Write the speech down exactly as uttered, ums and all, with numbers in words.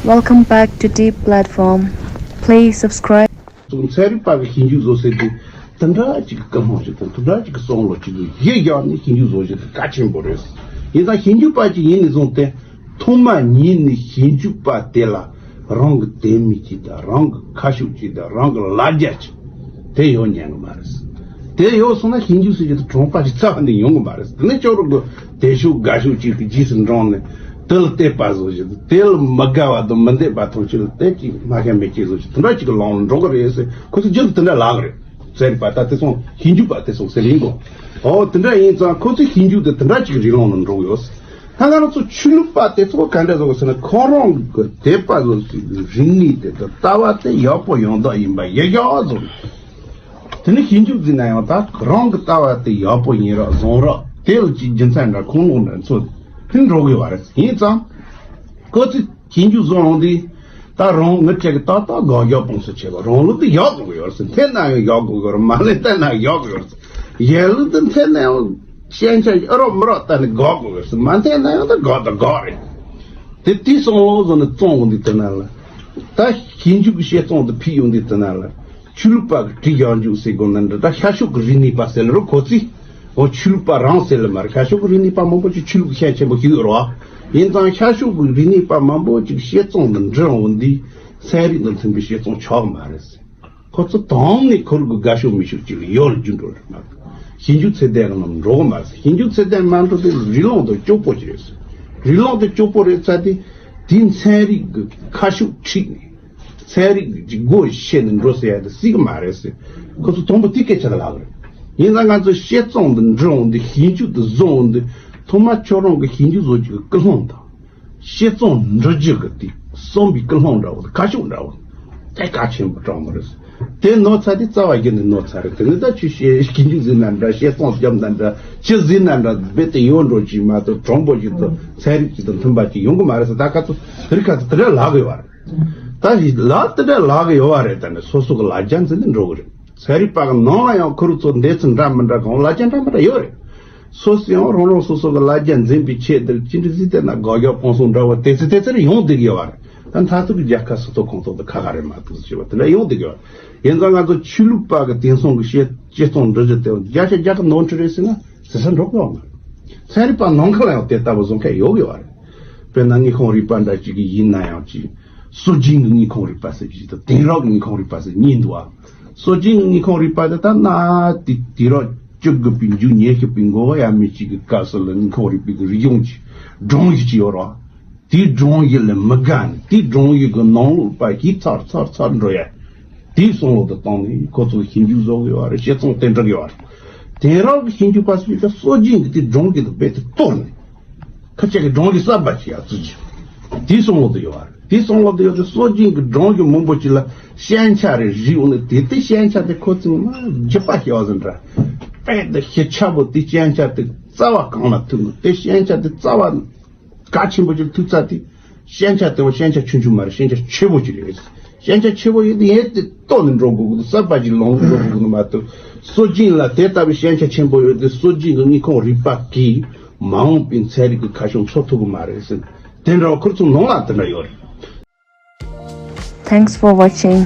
Welcome back to Deep Platform. Please subscribe. ཚན་རིག་པ་གི་ཞིབ་འཇུག་བཟོ་ཟེར་དུས་དེ་འདྲ་ཅིག་གི་སྐུལ་སློང་ཞིག་དང་དེ་འདྲ་ཅིག་གི་བསམ་བློ་ཅིག་གི་གཞི་བཞག་ནས་ཞིབ་འཇུག་བཟོ་ཞིག་དེ་གལ་ཆེན་པོ་རེད། ཡིན་ཙང་ཞིབ་འཇུག་པ་ཅིག་ཡིན་ནས་བཟུང་སྟེ་ཐོག་མ་ཉིད་ནས་ཞིབ་འཇུག་པ་དེ་ལ་རང་གི་དད་མོས་ཅིག་དང་རང་གི་ཁ་ཕྱོགས་ཅིག་དང་རང་གི་ལ་རྒྱ་ཅིག་དེ་ཡོད་ཉན་གི་མ་རེད། དེ་ཡོད་སོང་ན་ཞིབ་འཇུག་ཟེར་གྱི་དེ་གྲུབ་པ་ཞིག་རྩ་བ་ནས་ཡོང་གི་མ་རེད། དེ་ནས་ཅོག་རོ་གི་དད་ཕྱོགས་དགའ་ཕྱོགས་ཅིག་གི་རྗེས་སུ་འབྲངས་ནས་དེ་ལ་དད་པ་བཟོ་བཞིན་དུ་དེ་ལ་མི་དགའ་བ་དང་མི་འདོད་པ་ཐམས་ཅད་ལ་དད་ཅིག་མ་ཤ་མེད་ཅིག་བཟོ་ཞིག་དེ་འདྲ་ཅིག་གི་ལམ་ལ་འགྲོ་གི་རེད་ཟེར། ཁོ་ཚོ་རྒྱུན་དུ་དེ་འདྲ་ལབ་གི་རེད། ཟེར་པ་ད་དེ་སོང་ཞིབ་འཇུག་པ་དེ་སོང་ཟེར་ཡིན་གོ། ཨོ་དེ་འདྲ་ཡིན་ཙང་ཁོ་ཚོས་ཞིབ་འཇུག་དེ་དེ་འདྲ་ཅིག་རིགས་ལམ་ལ་འགྲོ་གི་ཡོད། ད་ང་རང་ཚོ་ཆོས་ལུགས་པ་དེ་ཚོ་ག་འདྲ་བཟོ་གི་ཟེར་ན་ཁོ་རང་གི་དད་པ་བཟོ་ཟིག་གི་རིག་གནས་དེ་དང་ལྟ་བ་དེ་ཡག་པོ་ཡོང་དག་ཡིན་པ་ཡེ་ཡག་བཟོ། དེ་ནི་ཞིབ་འཇུག་བཟོས་ན་ཡང་ད་རང་གི་ལྟ་བ་དེ་ཡག་པོ་ཡིན་རོགས་བཟང་རོགས་དེ་ལ་ཅིག་རྒྱུ་མཚན་འདྲ་ཁུངས་ལུང་འདྲ་ཚོ་དེ་འགྲོ་དགོས་པ་རེད། ཡིན་ཙང་ཁོ་ཚོས་ཞིབ་འཇུག་བཟོ་འོང་དུས་ད་རང་ངི་ཅག་གི་ཏག་ཏག་དགག་རྒྱག་སྤོང་སུ་བྱེད་པ་རང་ལུགས་དེ་ཡག་དགོས་ཡོད་རེད་ཟེར། འཐེན་ན་ཡང་ཡག་དགོས་ཡོད་རེད། མ་ལེན་བསྟན་ན་ཡག་དགོས་ཡོད་རེད། ཡན་ལུགས་དེ་འཐེན་ན་ཡང་ཞན་ཆ་ཨ་རོགས་མི་རོགས་བལྟས་ནས་དགག་དགོས་ཟེར། མ་འཐེན་ན་ཡང་ད་དགག་དང་དགག་རེད། དེ་དེའི་བསམ་བློ་བཟོ་ནས་བཙོང་འོང་དུས་དེ་ན་ལ། ད་ཞིབ་འཇུག་གི་བཤད་སྟངས་དེ་ཕུད་ཡོང་དུས་དེ་ན་ལ། ཆོས་ལུགས་པ་གི་དྲི་རྒྱག་འཇུག་ཟེར་དགོས་ན་འདྲ། ད་ཤར་ཕྱོགས་ཀྱི་རིག་གནས་པ་ཟེར་ལ་རོ་ཁོ་ཚོས། འོ་ཆོས་ལུགས་པ་རང་ཟེར་ལ་མ་རེད། ཤར་ཕྱོགས་ཀྱི་རིག་གནས་པ་མང་པོ་ཅིག་ཆོས་ལུགས་ཤེས་ཆེན་པོ་ཞིག་ཡོད་རོ། ཡིན་ཙང་ཤར་ཕྱོགས་ཀྱི་རིག་གནས་པ་མང་པོ་ཅིག་བཤད་སྟངས་དང་འབྲེལ་འོང་དུས་ཚན་རིག་དང་མཐུན་པའི་བཤད་སྟངས་ཆགས་མ་རེད་ཟེར། ཁོ་ཚོ་དང་ནས་ཁོར་གི་དགའ་ཕྱོགས་མི་ཕྱོགས་གཅིག་ལ་ཡོད་ལ་རྒྱུ་འགྲོ་རེད་མ་གཏོགས། ཞིབ་འཇུག་ཚད་ལྡན་གི་ནང་འགྲོ་གི་མ་རེད། ཞིབ་འཇུག་ཚད་ལྡན་མ་འགྲོ་དེ་རིགས་ལམ་དང་སྐྱོ་པོ་ཅིག་རེད་ཟེར། རིགས་ལམ་དང་སྐྱོ་པོ་རེད་ཚ་དེ་དེའི་ཚན་རིག་གི་ཁ་ཕྱོགས་ཁྲིད་ནས་ཚན་རིག་གི་སྒོ་ཕྱེ་ནས་འགྲོ་ཟེར་ཡ་དེ་སྲིད་གི་མ་རེད་ཟེར། ཁོ་ཚོ་དང་པོ་དེ་སྐད་ཆ་དེ་ལབ་གི་རེད། ཡིན་ན་ང་ཚོ་བཤད་སྟངས་དེ་འབྲི་འོང་དུས་ཞིབ་འཇུག་དེ་བཟོ་འོང་དུས་ཐོག་མ་ཁྱོད་རང་གི་ཞིབ་འཇུག་བཟོ་རྒྱུ་གི་ཀུན་སློང་དང་། བཤད་སྟངས་འབྲི་རྒྱུ་གི་དེ་བསམ་པའི་ཀུན་སློང་འདྲ་བོ་དང་ཁ་ཕྱོགས་འདྲ་བོ་དེ་གལ་ཆེན་པོ་དྲག་མོ་རེད། དེ་ནོར་ཚར་དུས་རྩ་བ་རྒྱུད་ནས་ནོར་ཚར་རེད། དེ་ནི་ད་ཆུ་བཤད་ཞིབ་འཇུག་ཟིན་ན་འདྲ། བཤད་སྟངས་བརྒྱབ་ན་འདྲ། ཅི་ཟིན་ན་འདྲ། རྦད་དེ་ཡོད་འགྲོ་ཅིག་མ་གཏོགས་དྲང་པོ་ཞིག་དང་ཚན་རིག་ཅིག་དང་མཐུན་པ་ཅིག་ཡོང་གི་མ་རེད་ཟེར། ད་ག་ཚོད་དེ་རིགས་ག་ཚོད་དེ་འདྲ་ལབ་གི་ཡོད་རེད། ད་ལབ་དེ་འདྲ་ལབ་གི་ཡོད་རེད། ད་ནི་སོ་སོ་གི་ལ་རྒྱ་འཛིན་ནས་འགྲོ་གི་རེད། ཚན་རིག་པ་གི་ནང་ལ་ཡང་ཁོ་རང་ཚོ་འདེད་ཚུལ་འདྲ་མི་འདྲ་གང་ལ་རྒྱ་འདྲ་མི་འདྲ་ཡོད་རེད། སོ་སོ་ཡང་རང་རང་སོ་སོ་གི་ལ་རྒྱ་འཛིན་པའི་ཆེད་དུ་ཅི་འདྲ་ཟིག་བལྟས་ན་དགག་རྒྱག་སྤོང་གསུམ་འདྲ་བོ་དེ་ཚོ་དེ་ཚོ་རེ་ཡོང་བསྡད་ཀྱི་ཡོད་རེད། ད་མཐར་ཐུག་གི་རྒྱལ་ཁ་སུ་ཐོག་ཁོངས་གཏོགས་དུ་ཁ་ཁ་རེད་མ་གཏོགས་ཞེས་པ་དེ་འདྲ་ཡོང་བསྡད་ཀྱི་ཡོད་རེད། ཡིན་ཙང་ང་ཚོ་ཆོས་ལུགས་པ་གི་དེང་སང་གི་བཤད་བཤད་སྟངས་འདྲ་ཅིག་དེ་བརྒྱ་ཆ་བརྒྱ་གི་ནོར་འཁྲུལ་རེད་ཟེར་ན་ཟེར་ས་འགྲོ་གི་ཡོད་མ་རེད། ཚན་རིག་པ་ནང་ཁུལ་ལ་ཡང་དེ་ལྟ་བུ་བཟོ་མཁན་ཡོད་ཀྱི་ཡོད་རེད། དཔེར་ན་དངོས་ཁུངས་རིག་པ་འདྲ་ཅིག་གི་ཡིན་ན་ཡང་ཅིག་སྲོལ་རྒྱུན་གྱི་དངོས་ཁུངས་རིག་པ་ཟེར་གྱི་ཅིག་དང་དེང་རབས་ཀྱི་དངོས་ཁུངས་རིག་པ་ཟེར་གཉིས་འདུག་ཨ། སྲོལ་རྒྱུན་གྱི་དངོས་ཁུངས་རིག་པ་དེ་ད་ན་དེ་དུས་རབས་བཅུ་དགུ་པའི་མཇུག་ཉི་ཤུ་པའི་འགོ་བ་ཡ་མི་གཅིག་གི་སྐབས་སུ་ལ་དངོས་ཁུངས་རིག་པའི་གི་རིག་གཞུང་གི་སྒྲོམ་གཞི་ཅིག་ཡོད་རེད། དེའི་སྒྲོམ་གཞི་ལ་མི་དགའ་ནས་དེའི་སྒྲོམ་གཞི་གི་ནང་ལོགས་པ་ཞིག་ཚར་ཚར་ཚར་འགྲོ་ཡ། དེའི་བསམ་བློ་དེ་བཏང་ནས་ཁོ་ཚོ་ཞིབ་འཇུག་བཟོ་གི་ཡོད་རེད། བཤད་སྟངས་དེ་འདྲ་གི་ཡོད་རེད། དེང་རབས་ཀྱི་ཞིབ་འཇུག་པ་ཚོས་ཀྱང་སྲོལ་རྒྱུན་གྱི་དེ་སྒྲོམ་གཞི་དེ་རྦད་དེ་གཏོར་ནས། ཁ་ཅིག་གིས་སྒྲོམ་གཞི་གསར་པ་ཅིག་ཡར་བཙུགས་ཀྱི། དེའི་བསམ་བློ་དེ་ཡོད་རེད། དེའི་བསམ་བློ་དེ་ཡོད་དེ་སྲོལ་རྒྱུན་གྱི་སྒྲོམ་གཞི་མང་པོ་ཅིག་ལ་ཞན་ཆ་རེ་རིག་འོང་ནས་དེ་དེ་ཞན་ཆ་དེ་ཁོ་ཚོས་མ་རྒྱུད་པ་ཤེས་པ་ཟིན་འདྲ། དཔེ་དེ་ཞིབ་ཆ་པོ་དེ་ཞན་ཆ་དེ་རྩ་བ་གང་ལ་ཐུག་ནས་དེ་ཞན་ཆ་དེ་རྩ་བ་གལ་ཆེན་པོ་ཅིག་ཐུག་ཚར་དུས་ཞན་ཆ་དེ་བ་ཞན་ཆ་ཆུང་ཆུང་མ་རེད། ཞན་ཆ་ཆེ་བོ་ཅིག་རེད། ཞན་ཆ་ཆེ་བོ་ཡོད་དེ་ཡས་དེ་གཏོར་ནས་འགྲོ་དགོས་ཀྱི་འདུག་གསར་པ་ཅིག་ལོངས་འགྲོ་དགོས་ཀྱི་འདུག་མ་གཏོགས་སྲོལ་རྒྱུན་ལ་དེ་ལྟ་བུའི་ཞན་ཆ་ཆེན་པོ་ཡོད་དེ་སྲོལ་རྒྱུན་གྱི་དངོས་ཁུངས་རིག་པ་གིས་མ་འོངས་པའི་ཚན་རིག་གི་ཁ་ཕྱོགས་འཚོལ་ཐུབ་ཀྱི་མ་རེད་ཟེར། དེ་འདྲ་བ་ཁོ་ཚོ་ནང་ལ་དེ་འདྲ་ཡོད་རེད། Thanks for watching.